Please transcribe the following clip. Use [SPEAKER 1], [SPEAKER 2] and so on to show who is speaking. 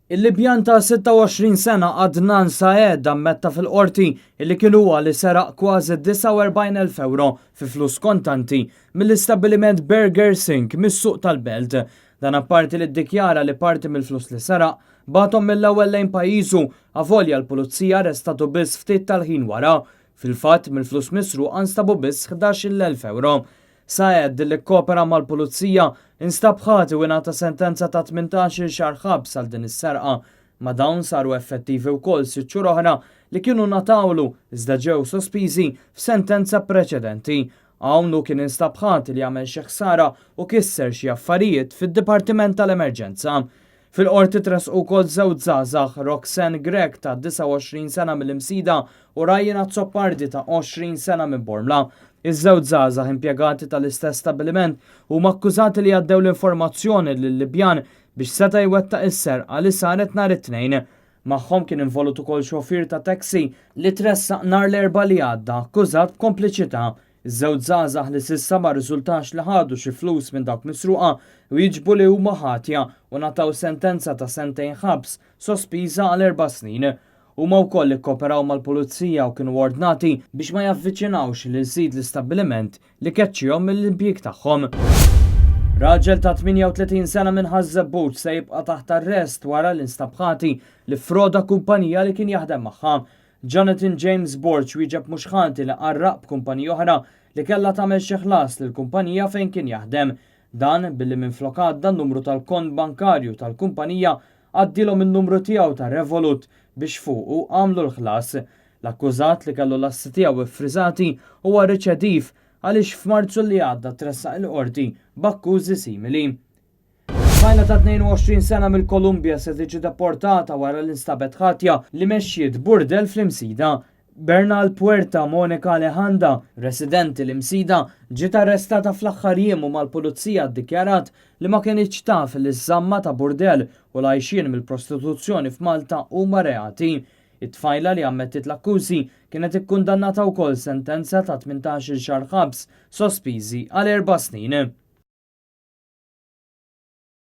[SPEAKER 1] Il-Libjan ta' 26 sena Adnan Saed ammetta fil-qorti li kien huwa li seraq kważi 49,000 ewro fi flus kontanti mill-istabbiliment Burger Sink mis-suq tal-Belt. Dan apparti li ddikjara li parti mill-flus li seraq bagħathom mill-ewwel lejn pajjiżu avolja l-pulizija arrestatu biss ftit tal-ħin wara. Fil-fatt, mill-flus misruqa nstabu biss 11,000 ewro. Saed, li kkopera mal-Pulizija, instab ħati u ingħata sentenza ta' 18-il xahar ħabs għal din is-serqa. Ma' dawn saru effettivi wkoll sitt xhur oħra li kienu ngħatawlu iżda ġew sospiżi f'sentenza preċedenti. Hawn hu kien instab ħati li għamel xi ħsara u kisser xi affarijiet fid-Dipartiment tal-Emerġenza. Fil-Qorti tressqu wkoll żewġ żgħażagħ, Roxanne Grech ta' 29 sena mill-Imsida u Ryan Azzopardi ta' 20 sena minn Bormla. Iż-żewġ żgħażagħ impjegati tal-istess stabbiliment huma akkużati li għaddew l-informazzjoni lil-Libjan biex seta' jwettaq is-serqa li saret nhar it-Tnejn. Magħhom kien involut ukoll xufier ta' taxi li tressaq nhar l-Erbgħa li għadda akkużat b'kompliċità. Iż-żewġ żgħażagħ li s'issa ma rriżultax li ħadu xi flus minn dawk misruqa wieġbu li huma ħatja u ngħataw sentenza ta' sentejn ħabs sospiża għal erba' snin. Huma wkoll ikkoperaw mal-pulizija u kienu ordnati biex ma javviċinawx lil sid l-istabbiliment li keċċihom mill-impjieg tagħhom. Raġel ta' 38 sena minn Ħaż-Żebbuġ se jibqa' taħt arrest wara li nstab ħati li ffroda kumpanija li kien jaħdem magħha. Jonathan James Borg wieġeb mhux ħati li qarraq b'kumpanija oħra li kellha tagħmel xi ħlas lill-kumpanija fejn kien jaħdem. Dan billi minflok għadda n-numru tal-kont bankarju tal-kumpanija għaddielhom in-numru tiegħu ta' Revolut biex fuqu għamlu l-ħlas. L-akkużat li kellu l-assi tiegħu iffriżati huwa riċediv għaliex f'Marzu li għadda tressaq il-Qorti b'akkużi simili. Tfajla ta' 22 sena mill-Kolumbja se tiġi deportata wara li nstabet ħatja li mexxiet burdell fl-Imsida. Bernal Puerta Monica Alejandra, residenti l-Imsida, ġiet arrestata fl-aħħar jiem u mal-pulizija ddikjarat li ma kinitx taf li ż-żamma ta' burdell u l-għajxien mill-prostituzzjoni f'Malta huma reati. It-tfajla li ammettiet l-akkużi kienet ikkundannata wkoll sentenza ta' 18-il xahar ħabs sospiżi għal erba' snin.